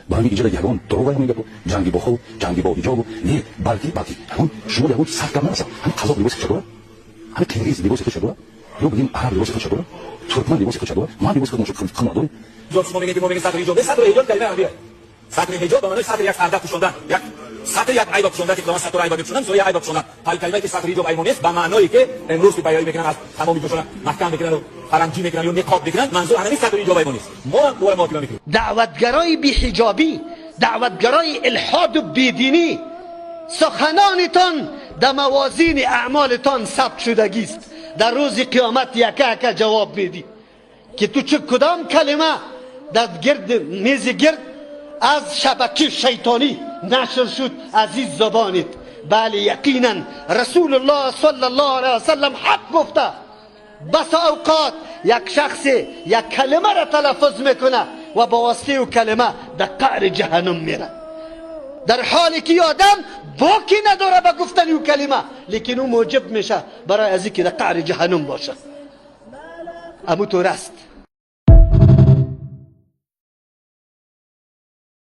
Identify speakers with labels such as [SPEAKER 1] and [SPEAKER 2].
[SPEAKER 1] Ба ҳамин иҷода ягон дурӯғ ҳамин гапо, ҷанги бо хоб, ҷанги бо ҳиҷобу не, балки ҳамон шумо ягон сахт гап нарасад. Ҳамин қазоқ либоси худша дорад, ҳамин қирғиз либоси худша дорад, ё бигем араб либоси худша дорад, туркман либоси худша дорад, ман либоси худро надорем.
[SPEAKER 2] Шумо мегӯед, мо мегӯем сатри ҳиҷоб. Сатри ҳиҷоб калимаи арабия. Сатри ҳиҷоб ба маънои сатри як парда пӯшондан, як сатри як айба пӯшондан, ки Худованд сатри айба мепӯшонад, мисоли як айба пӯшондан. Калимае ки сатри ҳиҷоб айбо нест, ба маъное ки имрӯз ки пайравӣ мекунанд, аз тамоми ҷошона маҳкам мекунанд, фаранҷӣ мекунанд ё ниқоб мекунанд, манзур ҳамин сатри ҳиҷоб айбо нест. Мо ҳам дубора муҳокима мекунем.
[SPEAKER 3] Даъватгарои беҳиҷобӣ, даъватгарои илҳоду бединӣ, суханонитон дар мавозини аъмолитон сабт шудагист. Дар рӯзи қиёмат яка яка ҷавоб медӣ ки ту чӣ кудом калима дар гирд мези гирд аз шабаки шайтонӣ нашр шуд аз ин забонит. Бале, яқинан Расулуллоҳ саллаллоҳу алайҳи васаллам ҳақ гуфта. Баса авқот як шахсе як калимаро талаффуз мекунад ва ба воситаи ӯ калима дар қаъри ҷаҳаннум мерад, дар ҳоле ки одам боки надора ба гуфтани ӯ калима, лекин ӯ муҷиб меша барои аз ин ки дар қаъри ҷаҳаннум бошад. Аму тур аст.